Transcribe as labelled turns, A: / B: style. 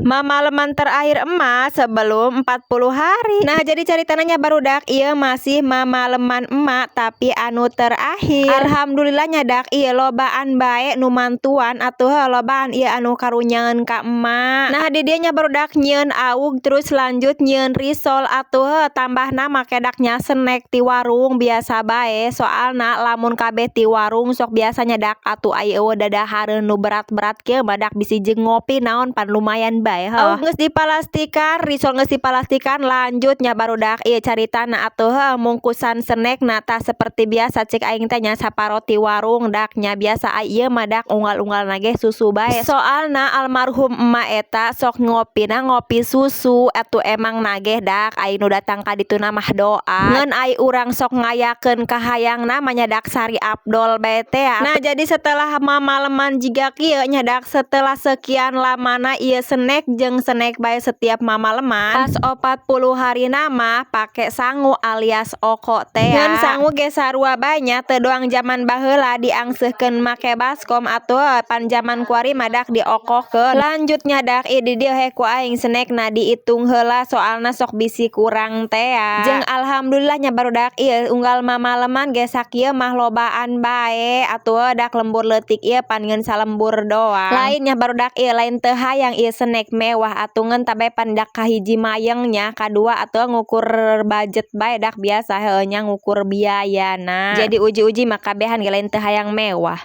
A: Mamaleman terakhir emak sebelum 40 hari. Nah, jadi caritana nya, barudak, ieu masih mamaleman emak, tapi anu terakhir. Alhamdulillah nya dak, ieu lobaan bae nu mantuan atuh, lobaan ieu anu karunyaeun ka emak. Nah, di dieu nya, barudak, nyieun aug, terus lanjut nyieun risol atuh, tambahna make dak nya snack ti warung biasa bae, soalna lamun kabeh ti warung sok biasanya dak atuh ai euweuh dadahareun nu berat-berat kieu mah dak bisi jeung ngopi naon, pan lumayan bae heuh. Aug geus dipalastikan, risol geus dipalastikan, lanjut nya, barudak, ieu caritana atuh heuh, mungkusan snackna. Tah, seperti biasa cek aing teh nya, saparo ti warung dak nya biasa, ai ieu mah dak unggal-unggalna ge susu bae, soalna almarhum emak eta sok ngopina ngopi susu atuh. Emang nageh dak ai nu datang ka dituna mah doa, ngan ai urang sok ngayakeun kahayangna mah nya dak sari afdol bae teh. Nah, jadi setelah mamaleman jiga kieu nya dak, setelah sekian lamana ieu snack jeung snack bae setiap mamaleman, pas 40 harina mah pake sangu alias oko teh. Ngan sangu ge sarua bae nya, teu doang jaman baheula diangseuhkeun make baskom atuh, pan jaman kuari mah dak diokokeun. Lanjut nya dak, ieu di dieu he ku aing snackna diitung heula, soalna sok bisi kurang tea. Jeung alhamdulillah nya, barudak, ieu unggal mamaleman ge sakieu mah lobaan bae atuh, dak lembur leutik ieu pan ngeun salembur doang. Lain nya, barudak, ieu lain teu hayang ieu snack mewah atuh, ngan tabe pan dak kahiji mayeng nya, kadua atuh ngukur budget bae dak biasa heueuh nya, ngukur biayana. Jadi uji-uji mah kabehan ge lain teu hayang mewah.